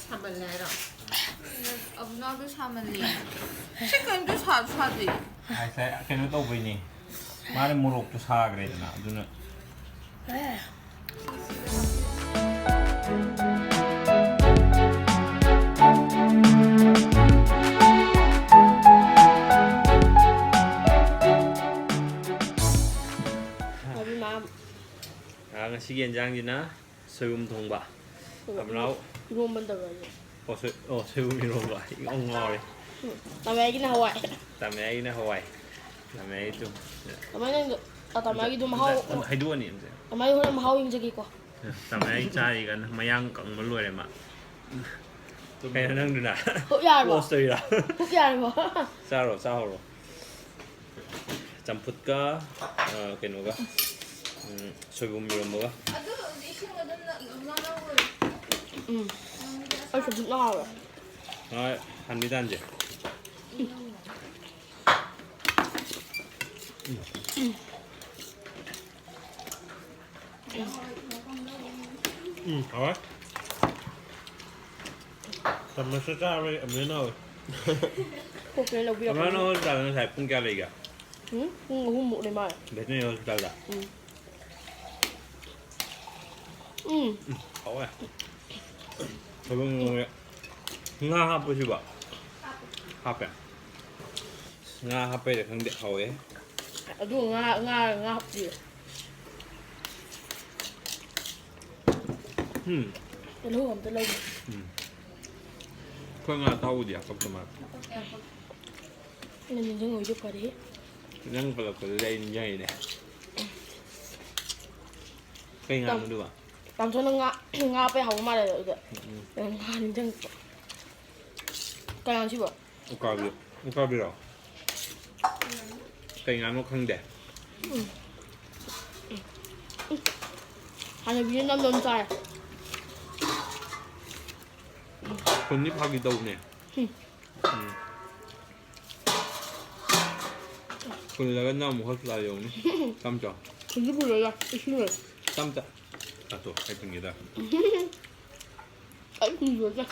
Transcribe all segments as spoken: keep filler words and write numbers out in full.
ꯁꯥꯃꯜꯂꯦ ꯍꯥꯏꯔꯣ? ꯑꯕꯨꯅꯥꯗꯣ ꯁꯥꯃꯜꯂꯦ꯫ ꯁꯤ ꯀꯩꯝꯇ ꯁꯥꯁꯨ ꯁꯥꯗꯦ꯫ ꯉꯁꯥꯏ ꯀꯩꯅꯣ ꯇꯧꯕꯩꯅꯦ꯫ ꯃꯥꯅ ꯃꯣꯔꯣꯛꯇꯣ ꯁꯥꯈ꯭ꯔꯦꯗꯅ, ꯑꯗꯨꯅ꯫ ꯑꯕꯨꯅꯥ꯫ ꯑꯥ, ꯉꯁꯤꯒꯤ ꯌꯦꯟꯖꯥꯡꯁꯤꯅ ꯁꯣꯏꯕꯨꯝ ꯊꯣꯡꯕ꯫ ꯁꯣꯏꯕꯨꯝ ꯑꯕꯨꯅꯥꯎ꯫ ꯏꯔꯣꯝꯕ ꯇꯧꯔꯒꯦ꯫ ꯑꯣ, ꯁꯣꯏ-, ꯑꯣ, ꯁꯣꯏꯕꯨꯝ ꯏꯔꯣꯝꯕ꯫ ꯑꯩ ꯉꯥꯎ ꯉꯥꯎꯔꯦ꯫ ꯎꯝ, ꯇꯃꯥꯏꯒꯤꯅ ꯍꯋꯥꯏ꯫ ꯇꯃꯥꯏꯒꯤꯅ ꯍꯋꯥꯏ꯫ ꯇꯃꯥꯏꯒꯤꯗꯨ꯫ ꯇꯃꯥꯏꯅ ꯑ, ꯇꯃꯥꯏꯒꯤꯗꯨ ꯃꯍꯥꯎ ꯑꯝꯇ ꯍꯩꯗꯣꯛꯑꯅꯤ ꯑꯝꯇ꯫ ꯇꯃꯥꯏ ꯍꯣꯔꯦꯟ ꯃꯍꯥꯎ ꯌꯦꯡꯖꯒꯦꯀꯣ꯫ ꯇꯃꯥꯏ ꯆꯥꯔꯤ ꯀꯟꯅ ꯃꯌꯥꯡ ꯀꯪꯕ ꯂꯣꯏꯔꯦ ꯃꯥ꯫ ꯀꯩꯅꯣ ꯅꯪꯗꯨꯅ? ꯍꯨꯛ ꯌꯥꯔꯕꯣ? Post ꯇꯧꯔꯤꯔꯣ? ꯍꯨꯛ ꯌꯥꯔꯕꯣ? ꯆꯥꯔꯣ, ꯆꯥꯍꯧꯔꯣ꯫ ꯆꯝꯐꯨꯠꯀ, ꯑ, ꯀꯩꯅꯣꯒ, ꯎꯝ, ꯁꯣꯏꯕꯨꯝ ꯏꯔꯣꯝꯕꯒ꯫ ꯑꯗꯨ ꯏꯁꯤꯡ ꯑꯗꯨꯝ ꯅ-, ꯅ-, ꯅ-, ꯎꯝ꯫ ꯑꯩ ꯆꯝꯐꯨꯠꯅ ꯍꯥꯎꯋꯦ꯫ ꯍꯣꯏ, ꯍꯟꯕꯤ ꯇꯥꯟꯁꯦ꯫ ꯎꯝ꯫ ꯎꯝ, ꯍꯥꯎꯋꯦ꯫ ꯆꯥꯃꯁꯇ ꯆꯥꯕꯗꯤ ꯑꯃꯨꯛ ꯍꯦꯟꯅ ꯍꯥꯎꯋꯦ꯫ ꯀꯣꯛꯇ ꯂꯧꯕꯤꯔꯛꯄꯅꯤ꯫ ꯑꯃꯅ ꯍꯣꯁꯄꯤꯇꯥꯜꯗ ꯉꯁꯥꯏ ꯄꯨꯡ ꯀꯌꯥ ꯂꯩꯒꯦ? ꯎꯝ, ꯄꯨꯡ ꯑꯍꯨꯝꯃꯨꯛ ꯂꯩ ꯃꯥꯜꯂꯦ꯫ ꯚꯦꯇꯤꯅꯔꯤ ꯍꯣꯁꯄꯤꯇꯥꯜꯗ? ꯎꯝ꯫ ꯎꯝ꯫ ꯎꯝ, ꯍꯥꯎꯋꯦ꯫ ꯊꯣꯏꯕꯨꯝ ꯉꯧꯔꯦ꯫ ꯉꯥ ꯍꯥꯞꯄ꯭ꯔꯣ ꯁꯤꯕꯣ? ꯍꯥꯞꯄꯦ꯫ ꯉꯥ ꯍꯥꯞꯄꯩꯔ ꯈꯪꯗꯦ, ꯍꯥꯎꯋꯦ꯫ ꯑꯗꯨ ꯉꯥ, ꯉꯥ, ꯉꯥ ꯍꯥꯞꯇꯤꯌꯦ꯫ ꯎꯝ꯫ ꯇꯤꯜꯍꯧ ꯑꯝꯇ ꯂꯧꯒꯦ꯫ ꯎꯝ꯫ ꯑꯩꯈꯣꯏ ꯉꯥ ꯑꯇꯥꯎꯕꯗꯤ ꯍꯥꯞꯄꯛꯇ ꯃꯥꯜꯂꯦ꯫ ꯑꯩꯅ ꯅꯤꯡꯁꯤꯡꯉꯛꯏꯗꯣ ꯐꯔꯦꯍꯦ꯫ ꯅꯪ ꯄꯜꯂꯛꯄꯗꯨꯗ ꯑꯩ ꯅꯤꯡꯁꯤꯡꯉꯛꯏꯅꯦ꯫ ꯀꯩ ꯉꯥꯅꯣ ꯑꯗꯨꯕꯣ? ꯇꯥꯃꯣꯆꯧꯅ ꯉꯥ, ꯉꯥ ꯄꯩ ꯍꯧꯕ ꯃꯥꯜꯂꯦ ꯑꯗꯨꯗ꯫ ꯎꯝ, ꯎꯝ꯫ ꯑꯩꯅ ꯉꯥ ꯅꯤꯡꯁꯤꯡꯉꯛꯄ꯫ ꯀꯩ ꯉꯥꯅꯣ ꯁꯤꯕꯣ? ꯎꯀꯥꯕꯤ, ꯎꯀꯥꯕꯤꯔꯣ? ꯀꯩ ꯉꯥꯅꯣ ꯈꯪꯗꯦ꯫ ꯎꯝ꯫ ꯍꯥꯟꯅ ꯕꯤꯅ ꯅꯝ ꯅꯝ ꯆꯥꯔꯦ꯫ ꯈꯨꯟꯗꯤ ꯐꯥꯒꯤ ꯇꯧꯕꯅꯦ꯫ ꯎꯝ꯫ ꯎꯝ꯫ ꯐꯨꯜꯂꯒ ꯅꯪ ꯑꯃꯨꯛ ꯍꯣꯁꯄꯤꯇꯥꯜ ꯌꯧꯅꯤ꯫ ꯇꯝ ꯆꯥꯎ꯫ ꯐꯨꯜꯁꯨ ꯐꯨꯜꯂꯣꯏꯗ, ꯏꯁꯤꯡ ꯂꯩ꯫ ꯇꯝ ꯆꯥ-, ꯑꯇꯣ, ꯑꯩ ꯐꯨꯟꯒꯦ ꯇꯧꯔꯦ꯫ ꯑꯩ ꯁꯤꯡꯖꯨꯁꯦ꯫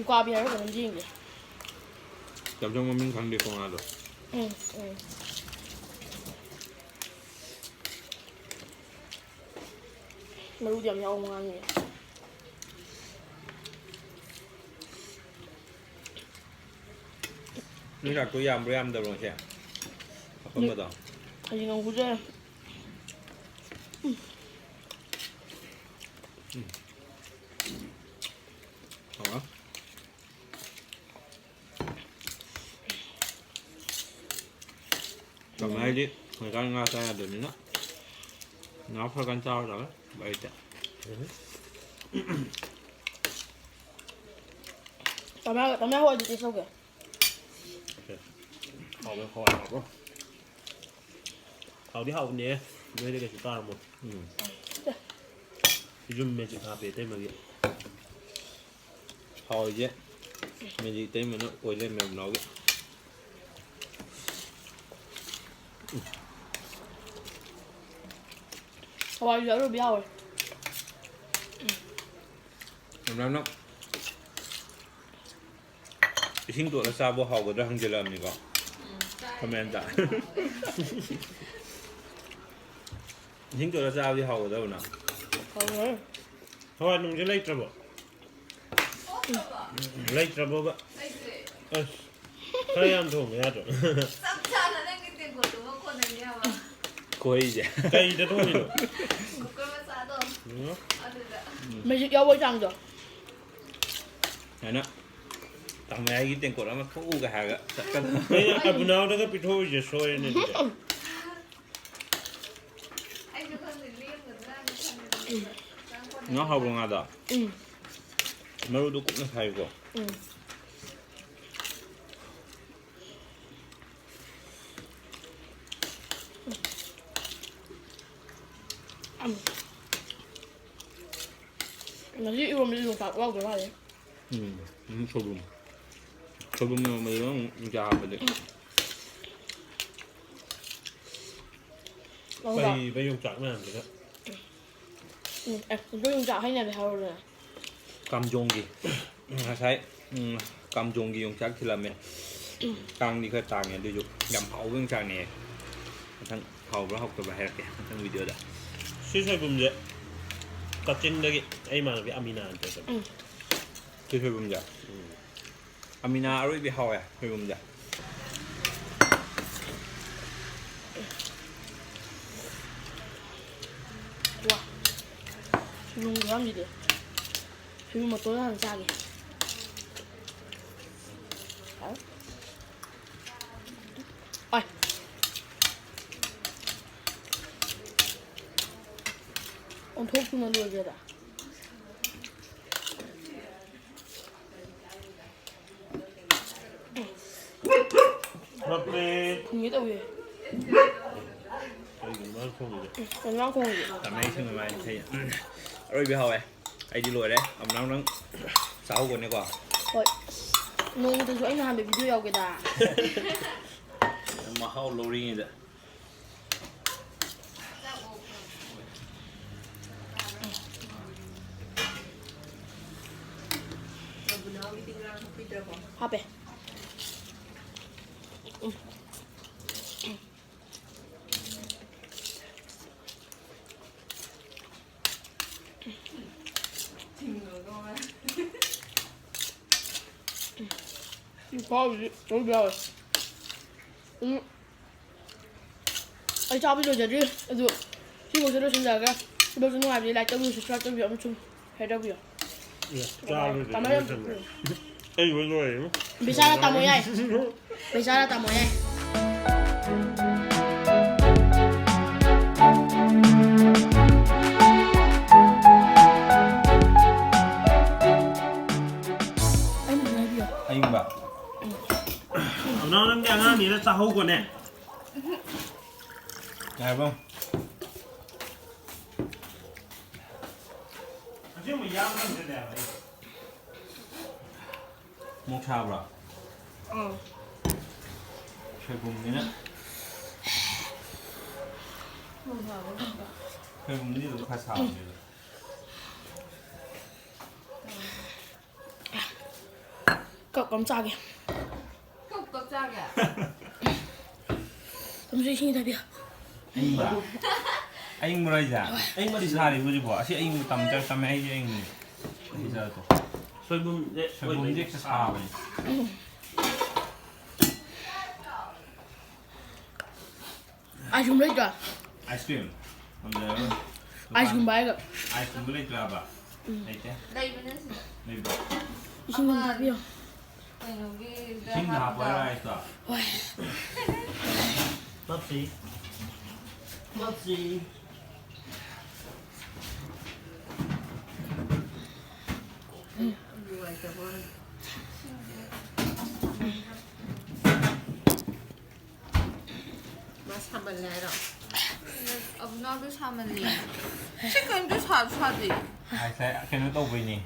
ꯎꯀꯥꯕꯤ ꯍꯥꯏꯕ꯭ꯔꯥ ꯀꯩꯅꯣꯝ ꯌꯦꯡꯒꯦ꯫ ꯆꯝꯊꯣꯡ ꯃꯃꯤꯡ ꯈꯪꯗꯦꯀꯣ ꯉꯥꯗꯣ꯫ ꯎꯝ, ꯎꯝ꯫ ꯃꯔꯨꯗꯤ ꯌꯥꯝ ꯌꯥꯎꯕ ꯉꯥꯅꯤꯅꯦ꯫ ꯅꯣꯏ ꯆꯥꯛꯇꯣ ꯌꯥꯝꯕ꯭ꯔꯣ ꯌꯥꯝꯗꯕ꯭ꯔꯣ ꯉꯁꯤ? ꯑꯄꯨꯟꯕꯗꯣ? ꯈꯖꯤꯡ ꯑꯃꯨꯛ ꯄꯨꯖꯔꯦ꯫ ꯍꯥꯎꯔꯦ꯫ ꯀꯃꯥꯏ ꯍꯥꯏꯗꯤ ꯍꯧꯖꯤꯛꯀꯥꯟ ꯉꯥ ꯆꯥ ꯌꯥꯗꯕꯅꯤꯅ ꯉꯥ ꯈꯔ ꯀꯟꯅ ꯆꯥꯕ ꯇꯥꯔꯦ꯫ ꯎꯄꯥꯏ ꯂꯩꯇꯦ꯫ ꯇꯃꯦꯡ-, ꯇꯃꯦꯡ ꯍꯋꯥꯏꯗꯨꯗꯤ ꯁꯧꯒꯦ꯫ ꯍꯥꯎꯕ꯭ꯔꯣ? ꯍꯋꯥꯏ ꯍꯥꯎꯕ꯭ꯔꯣ? ꯍꯥꯎꯗꯤ ꯍꯥꯎꯕꯅꯦ꯫ ꯅꯣꯏꯗꯤ ꯀꯩꯁꯨ ꯇꯥꯔꯝꯃꯣꯏ꯫ ꯎꯝ꯫ ꯌꯨꯝ ꯃꯦꯖꯤꯛ ꯍꯥꯞꯄꯦ ꯏꯇꯩꯃꯒꯤ꯫ ꯍꯥꯎꯔꯤꯁꯦ ꯃꯦꯖꯤꯛ ꯏꯇꯩꯃꯅ ꯑꯣꯏ ꯂꯩꯔꯝꯃꯦ ꯌꯥꯝ ꯂꯥꯎꯒꯦ꯫ ꯍꯋꯥꯏꯁꯨ ꯑꯔꯣꯏꯕ ꯌꯥꯎꯔꯦ꯫ ꯌꯥꯝ ꯂꯥꯎꯅ ꯏꯁꯤꯡ ꯇꯣꯠꯂ ꯆꯥꯕ ꯍꯥꯎꯒꯗ꯭ꯔꯥ ꯍꯪꯖꯜꯂꯛꯑꯕꯅꯤꯀꯣ꯫ ꯎꯝ, ꯆꯥꯏ꯫ ꯀꯃꯦꯟꯇ꯫ ꯏꯁꯤꯡ ꯇꯣꯠꯂ ꯆꯥꯕꯗꯤ ꯍꯥꯎꯒꯗꯕꯅ꯫ ꯍꯥꯎꯔꯦ꯫ ꯍꯋꯥꯏ ꯅꯨꯡꯁꯦ ꯂꯩꯇ꯭ꯔꯕꯣ? ꯂꯩꯇ꯭ꯔꯕꯣꯕ? ꯂꯩꯇ꯭ꯔꯦ꯫ ꯑꯁ, ꯈꯔ ꯌꯥꯝ ꯊꯣꯡꯕ ꯌꯥꯗ꯭ꯔꯣ? ꯆꯞ ꯆꯥꯅ ꯅꯪꯒꯤ ꯇꯦꯡꯀꯣꯠꯇꯨꯃ ꯀꯣꯟꯅꯅꯤ ꯍꯥꯏꯕ꯫ ꯈꯣꯏꯁꯦ꯫ ꯀꯩꯗ ꯊꯣꯡꯉꯤꯅꯣ? ꯀꯨꯀꯔ ꯃꯆꯥꯗꯣ꯫ ꯎꯝ꯫ ꯑꯗꯨꯗ꯫ ꯃꯦꯖꯤꯛ ꯌꯥꯎꯕꯩ ꯆꯥꯡꯗꯣ꯫ ꯁꯨꯃꯥꯏꯅ ꯇꯥꯃꯣꯌꯥꯏꯒꯤ ꯇꯦꯡꯀꯣꯠ ꯑꯃ ꯊꯣꯛꯎꯒ ꯍꯥꯏꯔꯒ ꯆꯠꯀꯗꯕ꯫ ꯑꯩꯅ ꯑꯕꯨꯅꯥꯎꯗꯒ ꯄꯤꯊꯣꯛꯎꯏꯁꯦ ꯁꯣꯏꯔꯅꯤ ꯑꯗꯨꯗꯤ꯫ ꯑꯩꯁꯨ ꯈꯪꯗꯦ, ꯂꯦꯝꯒꯗ꯭ꯔꯥꯅ ꯈꯜꯂꯦ꯫ ꯉꯥ ꯍꯥꯎꯕ꯭ꯔꯣ ꯉꯥꯗꯣ? ꯎꯝ꯫ ꯃꯔꯨꯗꯣ ꯀꯨꯞꯅ ꯁꯥꯏꯀꯣ꯫ ꯎꯝ꯫ ꯎꯝ꯫ ꯉꯁꯤ ꯏꯔꯣꯝꯕꯗꯤ ꯌꯣꯡꯆꯥꯛ ꯌꯥꯎꯗ꯭ꯔ ꯃꯥꯜꯂꯦ꯫ ꯎꯝ, ꯎꯝ, ꯁꯣꯏꯕꯨꯝ꯫ ꯁꯣꯏꯕꯨꯝ ꯏꯔꯣꯝꯕꯗꯨꯗ ꯑꯃꯨꯛ ꯌꯣꯡꯆꯥꯛ ꯍꯥꯞꯄꯗꯤ꯫ ꯎꯝ꯫ ꯄꯩꯕ ꯌꯣꯡꯆꯥꯛ ꯃꯌꯥꯝꯁꯤꯒ꯫ ꯎꯝ, ꯑꯦ, ꯑꯗꯨ ꯌꯣꯡꯆꯥꯛ ꯍꯩꯅꯕꯤ ꯍꯧꯔꯦ꯫ ꯀꯥꯝꯖꯣꯡꯒꯤ꯫ ꯉꯁꯥꯏ, ꯎꯝ, ꯀꯥꯝꯖꯣꯡꯒꯤ ꯌꯣꯡꯆꯥꯛ ꯊꯤꯜꯂꯝꯃꯦ꯫ ꯇꯥꯡꯗꯤ ꯈꯔ ꯇꯥꯡꯉꯦ, ꯑꯗꯨꯏꯁꯨ ꯌꯥꯝ ꯍꯥꯎꯕ ꯌꯣꯡꯆꯥꯛꯅꯦ꯫ ꯃꯊꯪ ꯍꯥꯎꯕ꯭ꯔꯥ ꯍꯥꯎꯇꯕ꯭ꯔꯥ ꯍꯥꯏꯔꯛꯀꯦ ꯃꯊꯪ ꯚꯤꯗꯤꯑꯣꯗ꯫ ꯁꯤ ꯁꯣꯏꯕꯨꯝꯁꯦ ꯀꯛꯆꯤꯡꯗꯒꯤ ꯑꯩ ꯏꯃꯥꯟꯅꯕꯤ ꯑꯃꯤꯅꯥꯅ ꯄꯤꯔꯛꯄꯅꯦ꯫ ꯎꯝ꯫ ꯁꯤ ꯁꯣꯏꯕꯨꯝꯁꯦ꯫ ꯎꯝ꯫ ꯑꯃꯤꯅꯥ ꯑꯔꯣꯏꯕꯤ ꯍꯥꯎꯋꯦ ꯁꯣꯏꯕꯨꯝꯁꯦ꯫ ꯋꯥ꯫ ꯁꯣꯏꯕꯨꯝ ꯈꯨꯌꯥꯝꯁꯤꯗꯤ꯫ ꯁꯣꯏꯕꯨꯝ ꯃꯇꯣꯟ ꯍꯥꯟꯅ ꯆꯥꯒꯦ꯫ ꯑꯣꯟꯊꯣꯛꯇꯨꯅ ꯂꯣꯏꯒ꯭ꯔꯦꯗ꯫ ꯃꯄ꯭ꯂꯦ꯫ ꯐꯨꯟꯒꯦ ꯇꯧꯋꯦ꯫ ꯀꯩꯒꯤꯅꯣ ꯃꯥꯅ ꯊꯣꯡꯉꯤꯁꯦ? ꯀꯩꯅꯣ ꯃꯥꯅ ꯊꯣꯡꯉꯤꯁꯦ? ꯇꯥꯃꯩ ꯏꯁꯤꯡ ꯑꯗꯨꯃꯥꯏꯅ ꯊꯛꯏ꯫ ꯎꯝ꯫ ꯑꯔꯣꯏꯕꯤ ꯍꯥꯎꯋꯦ꯫ ꯑꯩꯗꯤ ꯂꯣꯏꯔꯦ꯫ ꯑꯃꯨꯛ ꯅꯪ ꯆꯥꯍꯧꯕꯅꯦꯀꯣ꯫ ꯍꯣꯏ꯫ ꯅꯣꯡꯃꯇꯁꯨ ꯑꯩꯅ ꯍꯥꯟꯕ ꯚꯤꯗꯤꯑꯣ ꯌꯥꯎꯒꯦꯗ꯫ ꯃꯍꯥꯎ ꯂꯧꯔꯤꯉꯩꯗ꯫ ꯍꯥꯞꯄꯦ꯫ ꯎꯝ꯫ ꯁꯤ ꯈꯨꯍꯥꯎꯁꯤꯗꯤ ꯑꯔꯣꯏꯕꯤ ꯍꯥꯎꯋꯦ꯫ ꯎꯝ꯫ ꯑꯩ ꯆꯥꯕ ꯂꯣꯏꯖꯗ꯭ꯔꯤ꯫ ꯑꯗꯨ ꯁꯤꯐꯧꯁꯦ ꯂꯣꯏꯁꯤꯟꯖꯔꯒ, ꯁꯤꯐꯧꯁꯦ ꯅꯨꯡꯉꯥꯏꯕꯗꯤ like ꯇꯧꯕꯤꯌꯨ, subscribe ꯇꯧꯕꯤꯌꯨ ꯑꯃꯁꯨꯡ share ꯇꯧꯕꯤꯌꯨ꯫ ꯑꯦ, ꯆꯥꯕ ꯇꯥꯃꯣ ꯌꯥꯝ ꯂꯣꯏꯖꯗ꯭ꯔꯤ꯫ ꯑꯩ ꯂꯣꯏ ꯂꯣꯏꯔꯦ꯫ ꯄꯩꯁꯥꯅ ꯇꯥꯃꯣ ꯌꯥꯏ꯫ ꯄꯩꯁꯥꯅ ꯇꯥꯃꯣ ꯌꯥꯏ꯫ ꯑꯩ ꯃꯨꯟꯅ ꯍꯥꯏꯕꯤꯌꯣ꯫ ꯑꯌꯤꯡꯕ꯫ ꯑꯝꯅꯥꯎ, ꯅꯪꯗꯤ ꯑꯉꯥꯡꯅꯤꯅ ꯆꯥꯍꯧꯒꯣꯅꯦ꯫ ꯌꯥꯔꯕꯣ? ꯑꯁꯦꯡꯕ ꯌꯥꯝ ꯉꯝꯗ꯭ꯔꯦ ꯍꯥꯏꯕ ꯑꯩ꯫ ꯃꯣꯛ ꯁꯥꯕ꯭ꯔꯣ? ꯑꯥ꯫ ꯁꯣꯏꯕꯨꯝꯅꯤꯅ꯫ ꯁꯣꯏꯕꯨꯝꯗꯤ ꯑꯗꯨꯝ ꯈꯔ ꯁꯥꯕꯅꯦ ꯑꯗꯣ꯫ ꯀꯞ ꯑꯃ ꯆꯥꯒꯦ꯫ ꯀꯞ ꯀꯞ ꯆꯥꯒꯦ꯫ ꯇꯝꯁꯨ ꯏꯁꯤꯡ ꯊꯛꯄꯤꯌꯣ꯫ ꯑꯏꯪꯕ? ꯑꯏꯪꯕꯔꯣ ꯍꯥꯏꯁꯦ? ꯑꯩ ꯃꯔꯤ ꯁꯥꯔꯤꯕ ꯍꯧꯖꯤꯛꯐꯥꯎ꯫ ꯑꯁꯤ ꯑꯏꯪꯕ ꯇꯝ ꯆꯥ-, ꯇꯝꯃꯦ ꯍꯥꯏꯁꯦ ꯑꯏꯪꯕꯅꯤ꯫ ꯑꯩ ꯆꯥꯗꯣ꯫ ꯁꯣꯏꯕꯨꯝꯁꯦ ꯁꯣꯏꯕꯨꯝꯁꯦ ꯍꯦꯛꯇ ꯁꯥꯕꯅꯤ꯫ ꯑꯥꯏꯁ ꯀ꯭ꯔꯤꯝ ꯂꯩꯇ꯭ꯔꯣ? Ice cream? ꯉꯝꯖꯔꯔꯣꯏ꯫ ꯑꯥꯏꯁ ꯀ꯭ꯔꯤꯝ ꯍꯥꯏꯔꯒ ꯑꯥꯏꯁ ꯀ꯭ꯔꯤꯝꯒ ꯂꯩꯇ꯭ꯔꯕ? ꯂꯩꯇꯦ꯫ ꯂꯩꯕꯅꯦ ꯁꯤꯗ꯫ ꯂꯩꯕ꯭ꯔꯣ? ꯏꯁꯤꯡ ꯑꯃ ꯊꯛꯄꯤꯌꯣ꯫ ꯀꯩꯅꯣꯒꯤꯗ ꯏꯁꯤꯡꯗ ꯍꯥꯞꯄ ꯍꯥꯞꯄꯗ꯫ ꯑꯥꯏꯁꯇꯣ? ꯍꯣꯏ꯫ ꯄꯞꯁꯤ ꯄꯞꯁꯤ ꯅꯨꯡꯉꯥꯏꯇꯕ ꯋꯥꯅꯤ꯫ ꯃꯥ ꯁꯥꯃꯜꯂꯦ ꯍꯥꯏꯔꯣ? ꯑꯕꯨꯅꯥꯎꯗꯣ ꯁꯥꯃꯜꯂꯦ꯫ ꯁꯤ ꯀꯩꯝꯇ ꯁꯥꯁꯨ ꯁꯥꯗꯦ꯫ ꯑꯥꯏꯁ ꯀꯩꯅꯣ ꯇꯧꯕꯩꯅꯦ꯫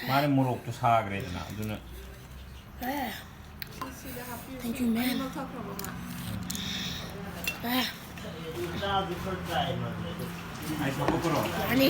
ꯃꯥꯅ ꯃꯣꯔꯣꯛꯇꯣ ꯁꯥꯈ꯭ꯔꯦꯗꯅ, ꯑꯗꯨꯅ꯫ ꯑꯦ, ꯁꯤꯗ ꯍꯥꯞꯄꯤꯌꯨ꯫ Thank you, man. ꯑꯅꯤꯃꯛ ꯊꯛꯈ꯭ꯔꯕ ꯃꯥ? ꯑꯦ, ꯆꯥꯕꯗꯤ ꯈꯔ ꯆꯥꯏ ꯃꯥꯁꯦ ꯑꯗꯨ ꯑꯅꯤ꯫